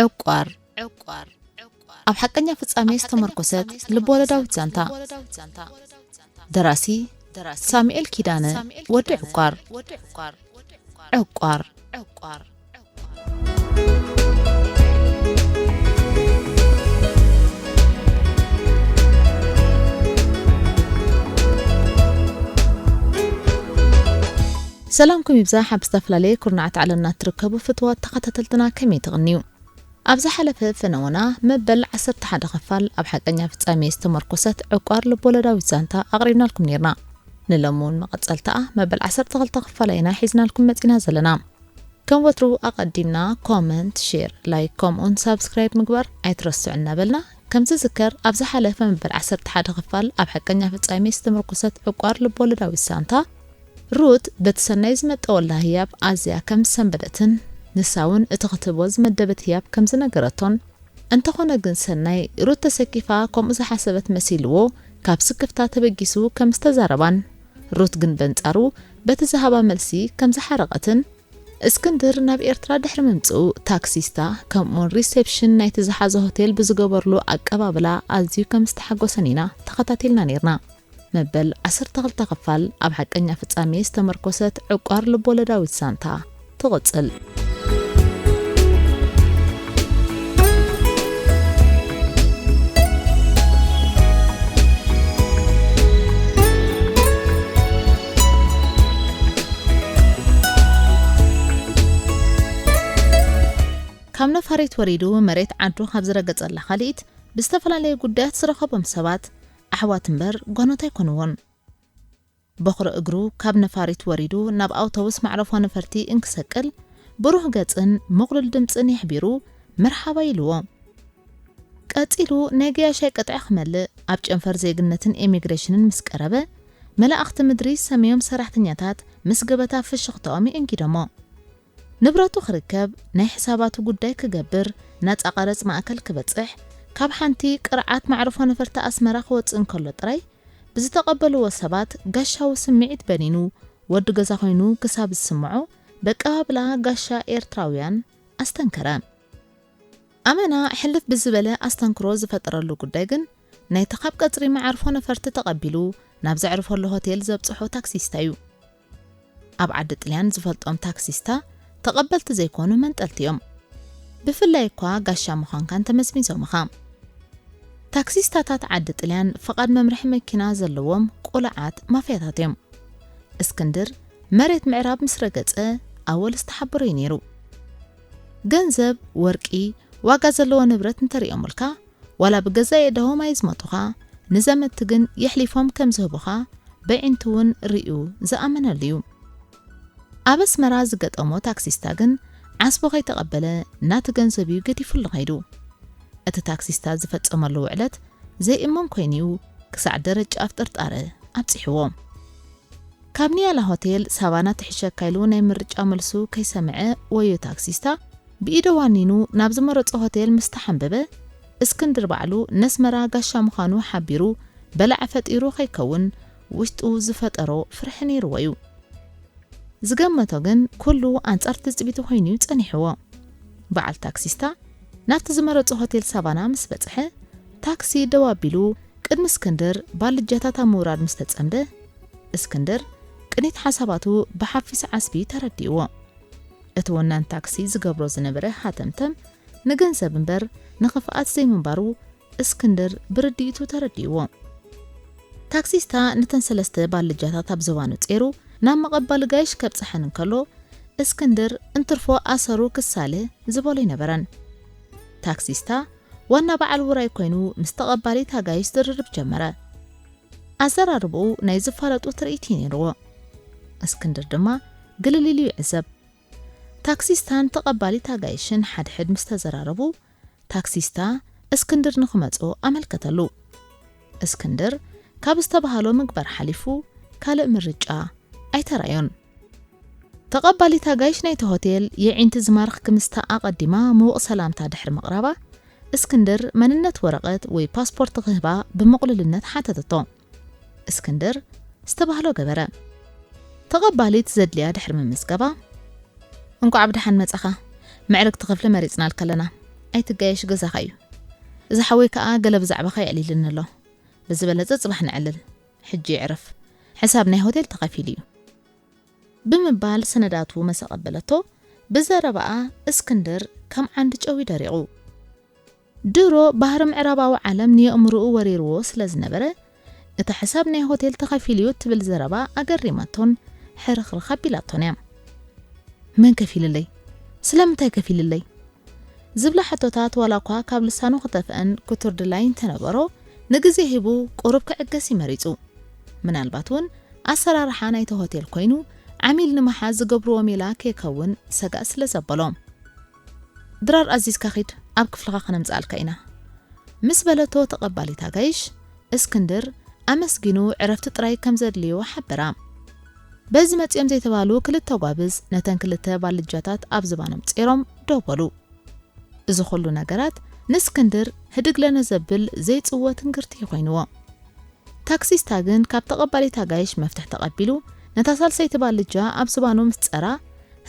ዕቋር። ኣብ ሓቀኛ ፍጻሜ ዝተመርኮሰት ልብወለዳዊት ዛንታ። ደራሲ ሳሙኤል ኪዳነ፣ ወዲ ዕቋር። ዕቋር። ሰላምኩም ይብዛሕ። ኣብ ዝተፈላለየ ኩርናዓት ዓለምና እትርከቡ ፍትዋት ተኸታተልትና ከመይ ትቕንዩ? ኣብ ዝሓለፈ ፈነወና መበል ዓሰርተ ሓደ ክፋል ኣብ ሓቀኛ ፍጻሜ ዝተመርኮሰት ዕቋር ልቦለዳዊት ዛንታ ኣቕሪብናልኩም ኔርና። ንሎሚ እውን መቐጸልታኣ መበል ዓሰርተ ክልተ ክፋላ ኢና ሒዝናልኩም መጺና ዘለና። ከም ወትሩ ኣቐዲምና ኮመንት፣ ሼር፣ ላይክ ከምኡውን ሳብስክራይብ ምግባር ኣይትረስዑ እናበልና፣ ከም ዝዝከር ኣብ ዝሓለፈ መበል ዓሰርተ ሓደ ክፋል ኣብ ሓቀኛ ፍጻሜ ዝተመርኮሰት ዕቋር ልቦለዳዊት ዛንታ ሩት በቲ ሰናይ ዝመጠወላ ህያብ ኣዝያ ከም ዝሰንበደትን ንሳ እውን እቲ ክትህቦ ዝመደበት ህያብ ከም ዝነገረቶን፣ እንተኾነ ግን ሰናይ ሩት ተሰኪፋ ከምኡ ዝሓሰበት መሲልዎ ካብ ስክፍታ ተበጊሱ ከም ዝተዛረባን ሩት ግን በንጻሩ በቲ ዝሃባ መልሲ ከም ዝሓረቐትን እስክንድር ናብ ኤርትራ ድሕሪ ምምጽኡ ታክሲስታ ከምኡውን ሪሴፕሽን ናይቲ ዝሓዞ ሆቴል ብዝገበርሉ ኣቀባብላ ኣዝዩ ከም ዝተሓጎሰን ኢና ተኸታቲልና ኔርና። መበል ዓሰርተ ክልተ ክፋል ኣብ ሓቀኛ ፍጻሜ ዝተመርኮሰት ዕቋር ልቦለዳዊት ዛንታ ትቕጽል። ካብ ነፋሪት ወሪዱ መሬት ዓዱ ካብ ዝረገጸላ ካልኢት ብዝተፈላለየ ጉዳያት ዝረኸቦም ሰባት ኣሕዋት እምበር ጓኖት ኣይኮንዎን። በኹሪ እግሩ ካብ ነፋሪት ወሪዱ ናብ ኣውቶቡስ መዕረፎ ነፈርቲ እንክሰቅል ብሩህ ገጽን ምቑሉል ድምጽን የሕቢሩ መርሓባ ኢልዎ። ቀጺሉ ናይ ገያሻይ ቅጥዒ ክመልእ ኣብ ጨንፈር ዜግነትን ኢሚግሬሽንን ምስ ቀረበ መላእኽቲ ምድሪ ዝሰመዮም ሰራሕተኛታት ምስ ገበታ ፍሽኽታኦም የእንጊዶሞ። ንብረቱ ክርከብ፣ ናይ ሕሳባቱ ጉዳይ ክገብር፣ ናጻ ቀረጽ ማእከል ክበጽሕ፣ ካብ ሓንቲ ቅርዓት መዕርፎ ነፈርቲ ኣስመራ ክወጽእ እንከሎ ጥራይ ብዝተቐበልዎ ሰባት ጋሻዊ ስምዒት በኒኑ ወዲ ገዛ ኮይኑ ክሳብ ዝስምዖ በቀባብላ ጋሻ ኤርትራውያን ኣስተንከረ። ኣመና ሕልፍ ብዝበለ ኣስተንክሮ ዝፈጠረሉ ጉዳይ ግን ናይቲ ካብ ቀጽሪ መዓርፎ ነፈርቲ ተቐቢሉ ናብ ዘዕርፈሉ ሆቴል ዘብጽሖ ታክሲስታ እዩ። ኣብ ዓዲ ጥልያን ዝፈልጦም ታክሲስታ ተቐበልቲ ዘይኮኑ መንጠልቲ እዮም። ብፍላይ እኳ ጋሻ ምዃንካ እንተመዝሚዞምኻ። ታክሲስታታት ዓዲ ጥልያን ፍቓድ መምርሒ መኪና ዘለዎም ቁሉዓት ማፍያታት እዮም። እስክንድር መሬት ምዕራብ ምስ ረገጸ ኣወል ዝተሓበሮ እዩ ነይሩ። ገንዘብ፣ ወርቂ፣ ዋጋ ዘለዎ ንብረት እንተሪኦምልካ ዋላ ብገዛእ የእዳዎም ኣይዝመቱኻ፣ ንዘመድቲ ግን የሕሊፎም ከም ዝህቡኻ በዒንቱ እውን ርእዩ ዝኣመነሉ እዩ። ኣብ ኣስመራ ዝገጠሞ ታክሲስታ ግን ዓስቡ ከይተቐበለ ናቲ ገንዘብ እዩ ገዲፉሉ ከይዱ። እቲ ታክሲስታ ዝፈጸመሉ ውዕለት ዘይእመን ኮይኑ እዩ ክሳዕ ደረጃ ኣፍ ጥርጣረ ኣብጺሕዎ። ካብ ኒያላ ሆቴል ሳቫና ትሕሸካ ኢሉ ናይ ምርጫ መልሱ ከይሰምዐ ወዮ ታክሲስታ ብኢዱ ዋኒኑ ናብ ዝመረጾ ሆቴል ምስ ተሓንበበ፣ እስክንድር ባዕሉ ነስመራ ጋሻ ምዃኑ ሓቢሩ በላዕ ፈጢሩ ከይከውን ውሽጡ ዝፈጠሮ ፍርሒ ነይርዎ እዩ። ዝገመቶ ግን ኩሉ ኣንጻር ትጽቢቱ ኮይኑ እዩ ጸኒሕዎ። በዓል ታክሲስታ ናብቲ ዝመረጾ ሆቴል ሳቫና ምስ በጽሐ፣ ታክሲ ደው ኣቢሉ ቅድሚ እስክንድር ባልጃታት ኣብ ምውራድ ምስ ተጸምደ፣ እስክንድር ቅኒት ሓሳባቱ ብሓፊስ ዓስቢ ተረዲእዎ። እቲ ወናን ታክሲ ዝገብሮ ዝነበረ ሃተምተም ንገንዘብ እምበር ንኽፍኣት ዘይምንባሩ እስክንድር ብርድኢቱ ተረዲእዎ። ታክሲስታ ነተን ሰለስተ ባልጃታት ኣብ ዝባኑ ጼሩ ናብ መቐባሊ ጋይሽ ከብጽሐን እንከሎ፣ እስክንድር እንትርፎ ኣሰሩ ክሳለ ዝበሎ ኣይነበረን። ታክሲስታ ዋና በዓል ውራይ ኮይኑ ምስ ተቐባሊት ኣጋይሽ ዝርርብ ጀመረ። ኣዘራርባኡ ናይ ዝፋለጡ ትርኢት እዩ ነይርዎ። እስክንድር ድማ ግልል ኢሉ ይዕዘብ። ታክሲስታን ተቐባሊት ኣጋይሽን ሓድሕድ ምስ ተዘራረቡ፣ ታክሲስታ እስክንድር ንኽመጾ ኣመልከተሉ። እስክንድር ካብ ዝተባህሎ ምግባር ሓሊፉ ካልእ ምርጫ ኣይተራዮን። ተቐባሊት ኣጋይሽ ናይቲ ሆቴል የዒንቲ ዝማርኽ ክምስታ ኣቐዲማ ምዉቕ ሰላምታ ድሕሪ ምቕራባ፣ እስክንድር መንነት ወረቐት ወይ ፓስፖርት ክህባ ብምቕሉልነት ሓተተቶ። እስክንድር ዝተባህሎ ገበረ። ተቐባሊት ዘድልያ ድሕሪ ምምዝገባ፣ "እንኳዕ ብደሓን መጻኻ፣ መዕረግቲ ክፍሊ መሪጽናልካ ኣለና፣ ኣይትጋየሽ፣ ገዛኻ እዩ። እዚ ሓወይ ከኣ ገለ ብዛዕባኻ የዕሊልኒ ኣሎ። ብዝበለጸ ጽባሕ ነዕልል፣ ሕጂ ይዕረፍ፣ ሕሳብ ናይ ሆቴል ተኸፊሉ እዩ" ብምባል ሰነዳቱ መሰቐበለቶ። ብዘረባኣ እስክንድር ከም ዓንዲ ጨው ደሪቑ። ድሮ ባህሪ ምዕራባዊ ዓለም ንየእምሮኡ ወሪርዎ ስለ ዝነበረ፣ እቲ ሕሳብ ናይ ሆቴል ተኸፊሉ እዩ እትብል ዘረባ ኣገሪማቶን ሕርኽርኽ ኣቢላቶን እያ። "መን ከፊልለይ? ስለምንታይ ከፊልለይ?" ዝብላ ሕቶታት ዋላ እኳ ካብ ልሳኑ ክጠፍአን ክቱር ድላይ እንተነበሮ፣ ንግዜ ሂቡ ቁሩብ ክዕገስ እዩ መሪጹ። ምናልባት እውን ኣሰራርሓ ናይቲ ሆቴል ኮይኑ፣ ዓሚል ንምሓዝ ዝገብርዎ ሜላ ከይከውን ሰጋእ ስለ ዘበሎ። "ድራር ኣዚዝካ ኺድ፣ ኣብ ክፍልኻ ከነምጽኣልካ ኢና" ምስ በለቶ ተቐባሊት ኣጋይሽ፣ እስክንድር ኣመስጊኑ ዕረፍቲ ጥራይ ከም ዘድልዮ ሓበራ። በዚ መጺኦም ዘይተባህሉ ክልተ ጓብዝ ነተን ክልተ ባልጃታት ኣብ ዝባኖም ጼሮም ደው በሉ። እዚ ኩሉ ነገራት ንእስክንድር ህድግ ለነ ዘብል ዘይጽወ ትንግርቲ ኮይንዎ። ታክሲስታ ግን ካብ ተቐባሊት ኣጋይሽ መፍትሕ ተቐቢሉ፣ ነታ ሳልሰይቲ ባልጃ ኣብ ዝባኑ ምስ ጸራ፣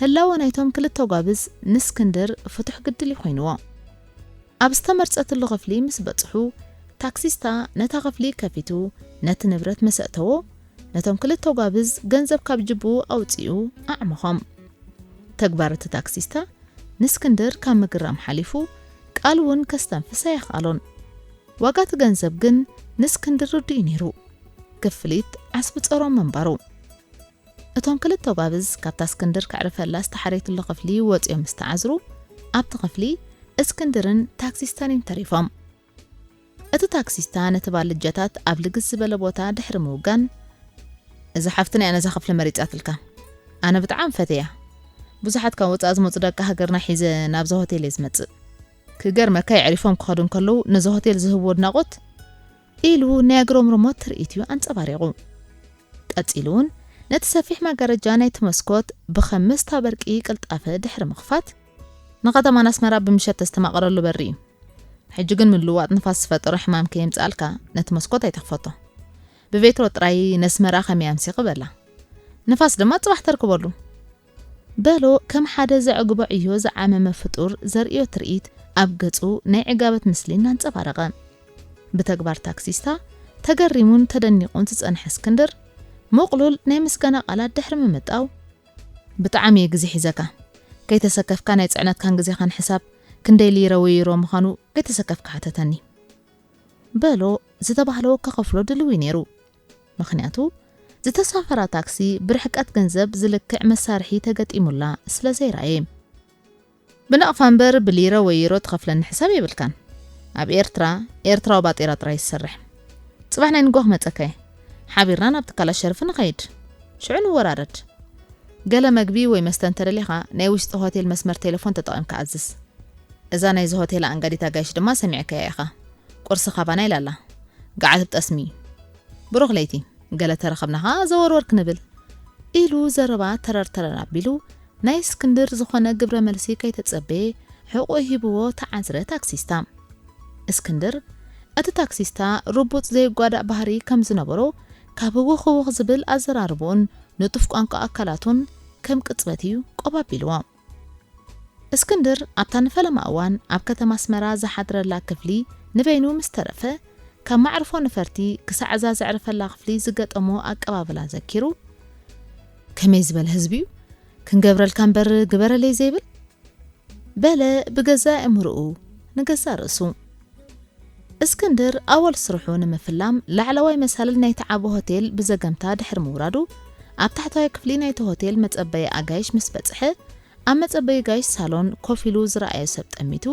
ህላወ ናይቶም ክልተ ጓብዝ ንእስክንድር ፍቱሕ ግድል ይኾይንዎ። ኣብ ዝተመርጸትሉ ክፍሊ ምስ በጽሑ፣ ታክሲስታ ነታ ክፍሊ ከፊቱ ነቲ ንብረት ምስ ኣእተዎ፣ ነቶም ክልተ ጓብዝ ገንዘብ ካብ ጅብኡ ኣውጺኡ ኣዕመኾም። ተግባር እቲ ታክሲስታ ንእስክንድር ካብ ምግራም ሓሊፉ፣ ቃል እውን ከስተንፍስ ኣየኽኣሎን። ዋጋ እቲ ገንዘብ ግን ንእስክንድር ርዱእ እዩ ነይሩ። ክፍሊት ዓስቢ ጸሮም ምንባሩ። እቶም ክልተ ጓብዝ ካብታ እስክንድር ከዕርፈላ ዝተሓረየትሉ ክፍሊ ወጺኦም ምስ ተዓዝሩ፣ ኣብቲ ክፍሊ እስክንድርን ታክሲስታን እዮም ተሪፎም። እቲ ታክሲስታ ነቲ ባልጃታት ኣብ ልግስ ዝበለ ቦታ ድሕሪ ምውጋን፣ "እዛ ሓፍትና እያ ነዛ ክፍሊ መሪጻትልካ። ኣነ ብጣዕሚ ፈትያ። ብዙሓት ካብ ወጻኢ ዝመጹ ደቂ ሃገርና ሒዘ ናብዚ ሆቴል እየ ዝመጽእ። ክገርመካ፣ የዕሪፎም ክኸዱ እንከለዉ ነዚ ሆቴል ዝህብዎ ኣድናቖት" ኢሉ ናይ ኣግረምርሞት ትርኢት እዩ ኣንጸባሪቑ። ቀጺሉ እውን ነቲ ሰፊሕ መጋረጃ ናይቲ መስኮት ብኸምስታ በርቂ ቅልጣፈ ድሕሪ ምኽፋት፣ "ንኸተማና ኣስመራ ብምሸት ተስተማቕረሉ በሪ እዩ። ሕጂ ግን ምልውዋጥ ንፋስ ዝፈጠሮ ሕማም ከየምጽኣልካ ነቲ መስኮት ኣይትኽፈቶ። ብቬትሮ ጥራይ ነስመራ ከመይ ኣምሲኺ በላ። ንፋስ ድማ ጽባሕ ተርክበሉ" በሎ። ከም ሓደ ዘዕግቦ ዕዮ ዝዓመመ ፍጡር ዘርእዮ ትርኢት ኣብ ገጹ ናይ ዕጋበት ምስሊ እናንጸባረቐ። ብተግባር ታክሲስታ ተገሪሙን ተደኒቑን ዝጸንሐ እስክንድር፣ ምቕሉል ናይ ምስጋና ቃላት ድሕሪ ምምጣው፣ "ብጣዕሚ እየ ግዜ ሒዘካ። ከይተሰከፍካ ናይ ጽዕነትካን ግዜኻን ሕሳብ ክንደይ ሊረ ወይ ዩሮ ምዃኑ ከይተሰከፍካ ሓተተኒ" በሎ። ዝተባህሎ ከኸፍሎ ድልው እዩ ነይሩ። ምኽንያቱ፣ ዝተሳፈራ ታክሲ ብርሕቀት ገንዘብ ዝልክዕ መሳርሒ ተገጢሙላ ስለ ዘይረኣየ። "ብናቕፋ እምበር ብሊረ ወይ ዩሮ ትኸፍለኒ ሕሳብ የብልካን። ኣብ ኤርትራ፣ ኤርትራዊ ባጤራ ጥራይ ዝሰርሕ። ጽባሕ ናይ ንግሆ ክመጸካ እየ። ሓቢርና ናብ ትካላት ሸርፊ ንኸይድ። ሽዑ ንወራረድ። ገለ መግቢ ወይ መስተ እንተደሊኻ፣ ናይ ውሽጢ ሆቴል መስመር ቴሌፎን ተጠቒምካ ኣዝዝ። እዛ ናይዚ ሆቴል ኣኣንጋዲት ኣጋይሽ ድማ ሰሚዕካያ ኢኻ። ቁርሲ ካባና ኢላ ኣላ። ገዓት ብጠስሚ እዩ። ብሩኽ ለይቲ። ገለ ተረኸብና ኸኣ ዘወርወር ክንብል" ኢሉ ዘረባ ተረር ተረር ኣቢሉ፣ ናይ እስክንድር ዝኾነ ግብረ መልሲ ከይተጸበየ ሕቖ ሂብዎ ተዓዝረ ታክሲስታ። እስክንድር፣ እቲ ታክሲስታ ርቡጽ ዘይጓዳእ ባህሪ ከም ዝነበሮ፣ ካብ ህውኽ ህውኽ ዝብል ኣዘራርባኡን ንጡፍ ቋንቋ ኣካላቱን ከም ቅጽበት እዩ ቆብ ኣቢልዎ። እስክንድር ኣብታ ንፈለማ እዋን ኣብ ከተማ ኣስመራ ዝሓድረላ ክፍሊ ንበይኑ ምስ ተረፈ፣ ካብ ማዕርፎ ነፈርቲ ክሳዕ እዛ ዘዕርፈላ ክፍሊ ዝገጠሞ ኣቀባብላ ዘኪሩ፣ "ከመይ ዝበለ ህዝቢ እዩ? ክንገብረልካ እምበር ግበረለይ ዘይብል?" በለ ብገዛእ ኣእምሮኡ ንገዛእ ርእሱ። እስክንድር ኣወል ስርሑ ንምፍላም ላዕለዋይ መሳልል ናይቲ ዓቢ ሆቴል ብዘገምታ ድሕሪ ምውራዱ፣ ኣብ ታሕተዋይ ክፍሊ ናይቲ ሆቴል መጸበዪ ኣጋይሽ ምስ በጽሐ፣ ኣብ መጸበዪ ኣጋይሽ ሳሎን ኮፍ ኢሉ ዝረኣዮ ሰብ ጠሚቱ፣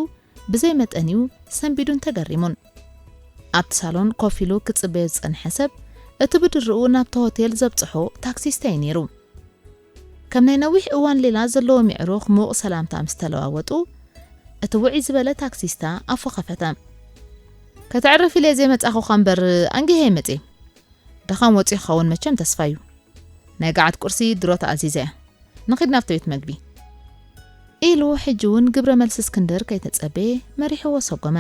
ብዘይ መጠን እዩ ሰንቢዱን ተገሪሙን። ኣብቲ ሳሎን ኮፍ ኢሉ ክጽበዮ ዝጸንሐ ሰብ፣ እቲ ብድርኡ ናብቲ ሆቴል ዘብጽሖ ታክሲስታ እዩ ነይሩ። ከም ናይ ነዊሕ እዋን ሌላ ዘለዎም የዕሩኽ ምዉቕ ሰላምታ ምስ ተለዋወጡ፣ እቲ ውዕይ ዝበለ ታክሲስታ ኣፉ ከፈተ። "ከተዕርፍ ኢለ ዘይመጻኹኻ እምበር ኣንጊሀ እየ መጽየ። ድኻም ወጺኡ ክኸውን መቸም ተስፋ እዩ። ናይ ገዓት ቁርሲ ድሮ ተኣዚዘ እያ። ንኺድ ናብቲ ቤት መግቢ። ኢሉ ሕጂ እውን ግብረ መልሲ እስክንድር ከይተጸበየ መሪሕዎ ሰጎመ።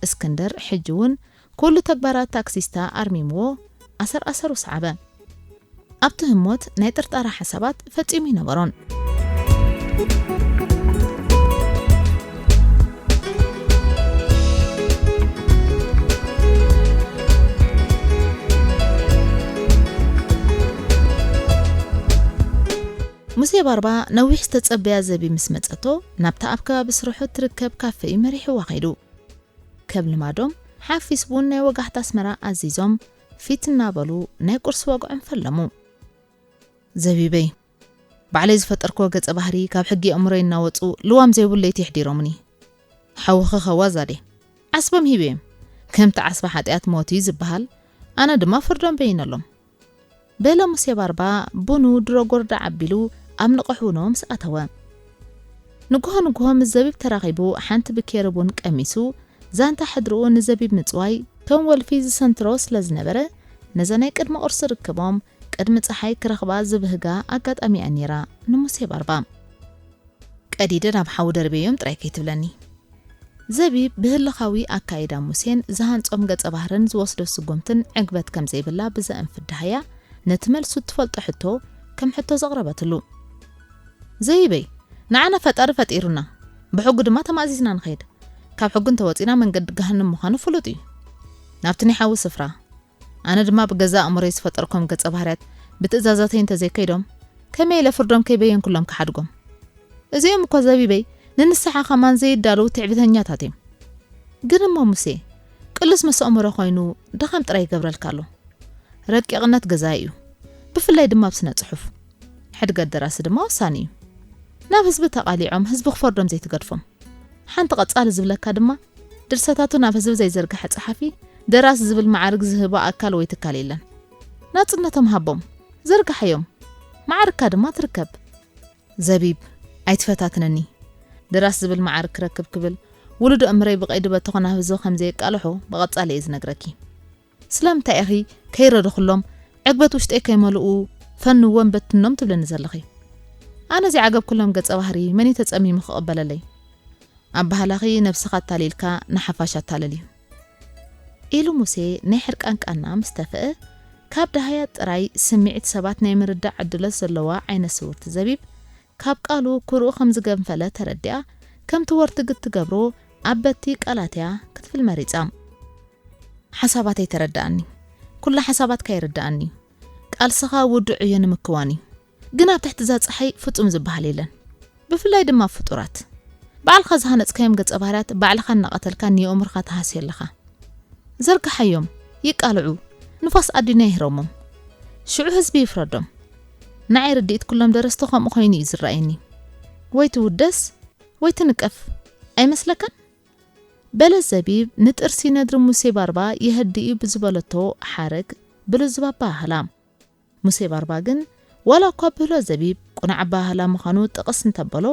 እስክንድር ሕጂ እውን ኩሉ ተግባራት ታክሲስታ ኣርሚምዎ ኣሰር ኣሰሩ ሰዓበ። ኣብቲ ህሞት ናይ ጥርጣራ ሓሳባት ፈጺሙ ይነበሮን። ሙሴ ባርባ ነዊሕ ዝተጸበያ ዘቢ ምስ መጸቶ፣ ናብታ ኣብ ከባቢ ስርሑ ትርከብ ካፌ እዩ መሪሕዋ ከይዱ። ከም ልማዶም ሓፊስ ቡን ናይ ወጋሕታ ኣስመራ ኣዚዞም ፊት እናበሉ ናይ ቁርሲ ወግዖም ፈለሙ። ዘቢበይ፣ ባዕለይ ዝፈጠርክዎ ገጸ ባህሪ ካብ ሕጊ ኣእምሮይ እናወጹ ልዋም ዘይብሉ ለይቲ የሕዲሮምኒ። ሓውኺ ከዋዛ ድየ? ዓስቦም ሂበዮም። ከምቲ ዓስቢ ሓጢኣት ሞት እዩ ዝበሃል፣ ኣነ ድማ ፍርዶም በይነሎም። በለ ሙሴ ባርባ ቡኑ ድሮ ጎርዳ ዓቢሉ ኣብ ንቕሕ ውኖ ምስ ኣተወ። ንግሆ ንግሆ ምስ ዘቢብ ተራኺቡ ሓንቲ ብኬሪ ቡን ቀሚሱ ዛንታ ሕድርኡ ንዘቢብ ምጽዋይ ከም ወልፊ ዝሰንትሮ ስለ ዝነበረ፣ ነዛ ናይ ቅድሚ ቁርሲ ርክቦም ቅድሚ ጸሓይ ክረኽባ ዝብህጋ ኣጋጣሚ እያ ነይራ ንሙሴ ባርባ። ቀዲደ ናብ ሓዊ ደርበዮም ጥራይ ከይትብለኒ። ዘቢብ ብህልኻዊ ኣካይዳ ሙሴን ዝሃንጾም ገጸ ባህርን ዝወስዶ ስጉምትን ዕግበት ከም ዘይብላ ብዘእንፍት ደሃያ ነቲ መልሱ እትፈልጦ ሕቶ ከም ሕቶ ዘቕረበትሉ። ዘይበይ፣ ንዓና ፈጣሪ ፈጢሩና፣ ብሕጉ ድማ ተማእዚዝና ንኸይድ። ካብ ሕጉ እንተወጺና መንገዲ ገሃነም ምዃኑ ፍሉጥ እዩ። ናብቲ ናይ ሓዊ ስፍራ፣ ኣነ ድማ ብገዛእ ኣእምሮይ ዝፈጠርኮም ገጸ ባህርያት ብትእዛዛተይ እንተዘይከይዶም፣ ከመይ ኢለ ፍርዶም ከይበየንኩሎም ክሓድጎም? እዚኦም እኮ ዘቢበይ ንንስሓ ከማን ዘይዳለዉ ትዕቢተኛታት እዮም። ግን እሞ ሙሴ፣ ቅሉስ ምስ ኣእምሮ ኮይኑ ድኻም ጥራይ ይገብረልካ ኣሎ። ረቂቕነት ገዛኢ እዩ። ብፍላይ ድማ ኣብ ስነ ጽሑፍ። ሕድገት ደራሲ ድማ ወሳኒ እዩ። ናብ ህዝቢ ተቓሊዖም ህዝቢ ክፈርዶም ዘይትገድፎም። ሓንቲ ቀጻሊ ዝብለካ ድማ፣ ድርሰታቱ ናብ ህዝቢ ዘይዘርግሐ ጸሓፊ፣ ደራሲ ዝብል መዓርግ ዝህቦ ኣካል ወይ ትካል የለን። ናጽነቶም ሃቦም፣ ዘርግሓዮም፣ መዓርግካ ድማ ትርከብ። ዘቢብ፣ ኣይትፈታትነኒ። ደራሲ ዝብል መዓርግ ክረክብ ክብል፣ ውሉድ ኣእምሮይ ብቐይዲ በተኾ ናብ ህዝቢ ከም ዘየቃልሖ ብቐጻሊ እየ ዝነግረኪ። ስለምንታይ ኢኺ ከይረድኹሎም ዕግበት ውሽጠይ ከይመልኡ ፈንዎም በትኖም ትብለኒ ዘለኺ? ኣነ ዘይዓገብኩሎም ገጸ ባህሪ መን እዩ ተጸሚሙ ክቕበለለይ? ኣበሃላኺ ነብስኻ ኣታሊልካ ንሓፋሽ ኣታልል እዩ። ኢሉ ሙሴ ናይ ሕርቃን ቃና ምስ ተፍአ፣ ካብ ደሃያ ጥራይ ስምዒት ሰባት ናይ ምርዳእ ዕድለት ዘለዋ ዓይነ ስውርቲ ዘቢብ፣ ካብ ቃሉ ኩርኡ ከም ዝገንፈለ ተረዲኣ፣ ከምቲ ወርትግ እትገብሮ ኣበቲ ቃላት እያ ክትብል መሪጻ። ሓሳባተይ ተረድኣኒ። ኩላ ሓሳባትካ ይርድኣኒ። ቃልስኻ ውዱዕ እዩ ንምክዋን እዩ። ግን ኣብ ትሕቲ እዛ ጸሓይ ፍጹም ዝበሃል የለን። ብፍላይ ድማ ፍጡራት። ባዕልኻ ዝሃነጽካዮም ገጸ ባህርያት ባዕልኻ እናቐተልካ ንየእምሮኻ ትሃስዮ ኣለኻ። ዘርግሓዮም፣ ይቃልዑ፣ ንፋስ ኣዲና ይህረሞም። ሽዑ ህዝቢ ይፍረዶም። ንዓይ ርድኢት ኩሎም ደረስቲ ከምኡ ኮይኑ እዩ ዝረኣየኒ። ወይ ትውደስ፣ ወይ ትንቀፍ። ኣይመስለካን? በለ ዘቢብ ንጥርሲ ነድሪ ሙሴ ባርባ የህድእ እዩ ብዝበለቶ ሓረግ ብልዙብ ኣበሃህላ። ሙሴ ባርባ ግን ዋላ እኳ ብህሎ ዘቢብ ቁኑዕ ኣበሃህላ ምዃኑ ጥቕስ እንተበሎ፣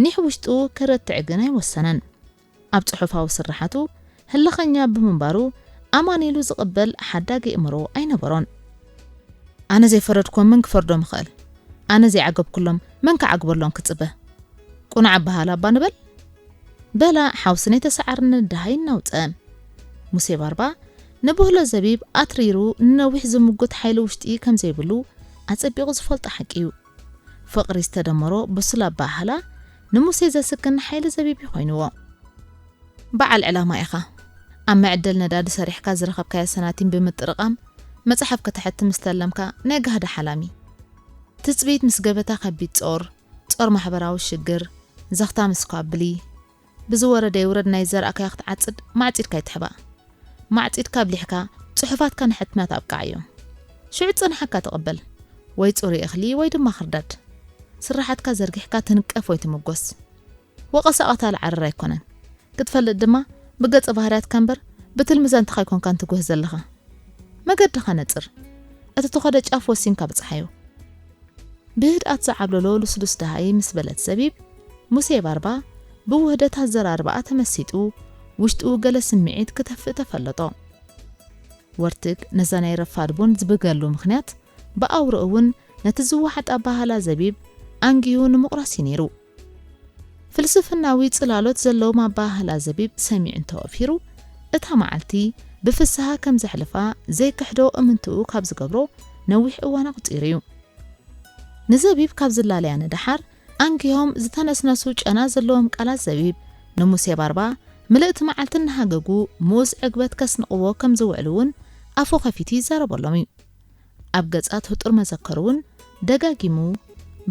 ኒሕ ውሽጡ ከረትዕ ግን ኣይወሰነን። ኣብ ጽሑፋዊ ስርሓቱ ህልኸኛ ብምንባሩ ኣማን ኢሉ ዝቕበል ሓዳጊ እምሮ ኣይነበሮን። ኣነ ዘይፈረድኩዎም መን ክፈርዶም ይኽእል? ኣነ ዘይዓገብኩሎም መን ክዓግበሎም ክጽበ? ቁኑዕ ኣበሃህላ እባ ንበል። በላ ሓውሲ ናይ ተሰዓርነት ደሃይ እናውጸ። ሙሴ ባርባ ንብህሎ ዘቢብ ኣትሪሩ ንነዊሕ ዝምጉት ሓይሊ ውሽጢ ከም ዘይብሉ ኣጸቢቑ ዝፈልጦ ሓቂ እዩ። ፍቕሪ ዝተደመሮ ብሱል ኣበሃህላ ንሙሴ ዘስክን ሓይሊ ዘቢብ እዩ ኮይንዎ። በዓል ዕላማ ኢኻ። ኣብ መዐደል ነዳዲ ሰሪሕካ ዝረኸብካዮ ሰናቲም ብምጥርቓም መጽሓፍ ከተሕትም ዝተለምካ ናይ ጋህዲ ሓላሚ። ትጽቢት ምስ ገበታ ከቢድ ጾር፣ ጾር ማሕበራዊ ሽግር፣ ዘኽታ ምስ ኳብሊ፣ ብዝወረደ ይውረድ ናይ ዘርኣካዮ ክትዓጽድ ማዕጺድካ ኣይትሕባእ። ማዕጺድካ ኣብሊሕካ ጽሑፋትካ ንሕትመት ኣብቅዓዮ። ሽዑ ዝጸንሓካ ተቐበል። ወይ ጽሩይ እኽሊ ወይ ድማ ክርዳድ። ስራሓትካ ዘርጊሕካ ትንቀፍ ወይ ትምጎስ። ወቐሳ ቀታሊ ዓረር ኣይኮነን። ክትፈልጥ ድማ ብገጸ ባህርያትካ እምበር ብትልሚ ዛንታኻ ኣይኮንካን ትጉህ ዘለኻ። መገድኻ ነጽር። እቲ ተኾደ ጫፍ ወሲንካ ብጽሓዮ። ብህድኣት ዝዓብለሎ ልስሉስ ደሃይ ምስ በለት ዘቢብ፣ ሙሴ ባርባ ብውህደት ኣዘራርባኣ ተመሲጡ፣ ውሽጡ ገለ ስምዒት ክተፍእ ተፈለጦ። ወርትግ ነዛ ናይ ረፋድ ቡን ዝብገሉ ምኽንያት ብኣውርኡ እውን ነቲ ዝወሓጥ ኣበሃህላ ዘቢብ ኣንጊሁ ንምቑራስ እዩ ነይሩ። ፍልስፍናዊ ጽላሎት ዘለዎም ኣበሃህላ ዘቢብ ሰሚዑ እንተወፊሩ፣ እታ መዓልቲ ብፍስሃ ከም ዘሕልፋ ዘይክሕዶ እምንትኡ ካብ ዝገብሮ ነዊሕ እዋን ኣቑጺሩ እዩ። ንዘቢብ ካብ ዝላለያ ንደሓር ኣንጊሆም ዝተነስነሱ ጨና ዘለዎም ቃላት ዘቢብ ንሙሴ ባርባ ምልእቲ መዓልቲ እናሃገጉ ምኡዝ ዕግበት ከስንቕዎ ከም ዝውዕሉ እውን ኣፉ ከፊቱ ይዛረበሎም እዩ። ኣብ ገጻት ህጡር መዘከሩ እውን ደጋጊሙ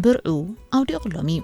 ብርዑ ኣውዲቑሎም እዩ።